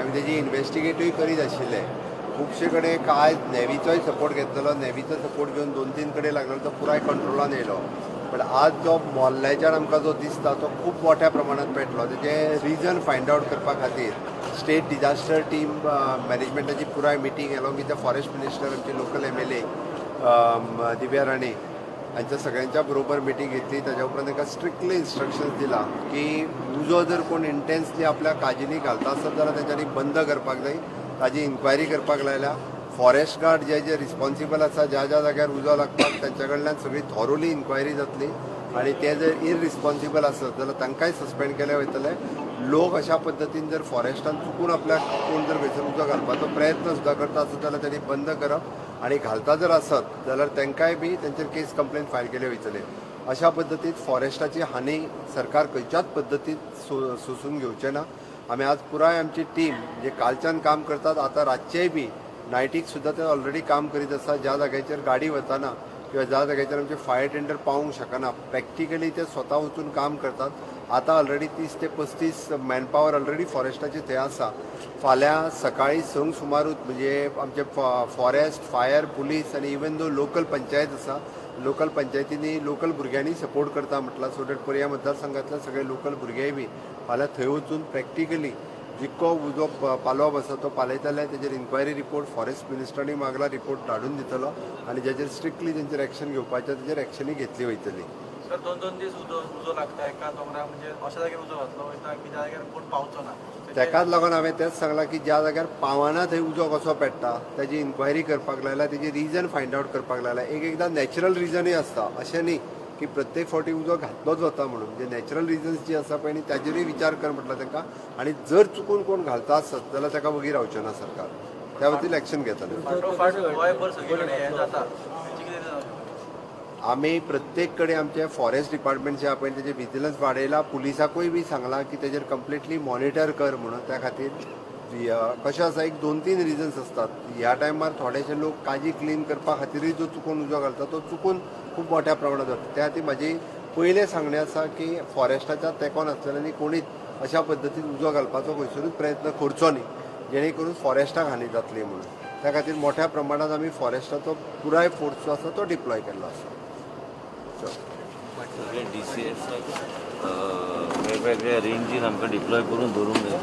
आमी तेजी इन्वेस्टिगेटूय करीत आशिल्ले. खुबशे कडेन कांय नेवीचोय सपोर्ट घेतलेलो, नेवीचो सपोर्ट घेवन 2-3 कडेन लागलेलो, तो पुराय कंट्रोलान येयलो. पण आज जो मोल्ल्याच्यान आमकां जो दिसता तो खूब मोठ्या प्रमाणात पेटलो. तेजें रिजन फायंड आवट करपा खातीर स्टेट डिजास्टर टीम मॅनेजमेंटाची पुराय meeting along with the forest minister, आमचे लोकल MLA Divya Rane हांच्या सगळ्यांच्या बरोबर मिटींग घेतली. ताज्या उपरांत तांकां स्ट्रिक्टली इन्स्ट्रक्शन्स दिला की उजो जर कोण इंटेन्सली आपल्या काजींनी घालता आसत जाल्यार तेंच्यांनी बंद करपाक जाय. ताजी इन्क्वायरी करपाक लायल्या. फॉरेस्ट गार्ड जे जे रिस्पॉन्सिबल आसा ज्या ज्या जाग्यार उजो लागपाक तांच्या कडल्यान सगळी थॉरोली इन्क्वायरी जातली आनी ते जर इररिस्पॉन्सिबल आसत जाल्यार तांकांय सस्पेंड केले वयतले. लोक अशा पद्दतीन जर फॉरेस्टान चुकून आपल्याक कोण जर खंयसर उजो घालपाचो प्रयत्न सुद्दां करता आसत जाल्यार तांणी बंद करप आनी घालता जर आसत जाल्यार तांकांय बी तेंचेर केस कंप्लेन फायल केले वयतले. अशा पद्दतीन फॉरेस्टाची हानी सरकार खंयच्याच पद्दतीन सोसून घेवचें ना. आमी आज पुराय आमची टीम जे कालच्यान काम करतात, आतां रातचेय बी नायटीक सुद्दां ते ऑलरेडी काम करीत आसा. ज्या जाग्याचेर गाडी वताना किंवा ज्या जाग्याचेर आमचे फायर टेंडर पावूंक शकना, प्रॅक्टिकली ते स्वता वचून काम करतात. आतां ऑलरेडी 30 ते 35 मॅनपावर ऑलरेडी फॉरेस्टाची थंय आसा. फाल्यां सकाळीं 6 सुमारूच म्हणजे आमचे फॉरेस्ट, फायर, पुलीस आनी इवन दो लोकल पंचायत आसा, लोकल पंचायतींनी लोकल भुरग्यांनी सपोर्ट करता म्हटलां, सो that पर्या मतदारसंघातले सगळे लोकल भुरगेय बी फाल्यां थंय वचून प्रॅक्टिकली जितको उजो पालोवप आसा तो पालयतले. तेजेर इन्क्वायरी रिपोर्ट फॉरेस्ट मिनिस्टरांनी मागला, रिपोर्ट धाडून दितलो आनी जेचेर स्ट्रिक्टली तेंचेर एक्शन घेवपाचें तेजेर एक्शनूय घेतली वयतली. सर, 2-2 दीस उजो लागता एका दोंगरा, म्हणजे अशा जाग्यार उजो घातलो वयता की ज्या जाग्यार कोण पावचो ना. तेकाच लागून हांवें तेंच सांगलां की ज्या जाग्यार पावना थंय उजो कसो पेट्टा तेजी इन्क्वायरी करपाक लायला, तेजी रिजन फायंड आवट करपाक लायला. एक एकदां नॅचरल रिजनूय आसता, अशें न्ही की प्रत्येक फावटी उजो घातलोच वता म्हणून. म्हणजे नॅचरल रिजन्स जी आसा पळय न्ही ताजेरूय विचार कर म्हटलां तांकां. आनी जर चुकून कोण घालता आसत जाल्यार ताका वगी रावचें ना सरकार, त्या खातीर एक्शन घेतले. आमी प्रत्येक कडेन आमचे फॉरेस्ट डिपार्टमेंट जे आहा पळय तेजे विजिलन्स वाडयला, पुलिसाकूय बी सांगलां की तेजेर कंप्लिटली मॉनिटर कर म्हणून. त्या खातीर कशें आसा, एक 2-3 रिजन्स आसतात. ह्या टायमार थोडेशे लोक काजी क्लीन करपा खातीरूय जो चुकून उजो घालता तो चुकून खूब मोठ्या प्रमाणात जाता. त्या खातीर म्हाजी पयलें सांगणें आसा की फॉरेस्टाच्या तेंकोन आसलेल्यांनी कोणीच अशा पद्दतीन उजो घालपाचो खंयसरूच प्रयत्न करचो न्ही, जेणे करून फॉरेस्टाक हानी जातली म्हणून. त्या खातीर मोठ्या प्रमाणात आमी फॉरेस्टाचो पुराय फोर्स जो आसा तो डिप्लॉय केल्लो आसा. सगळे DCS वेगवेगळ्या रेंजीन आमकां डिप्लॉय करून दवरूंक जाय.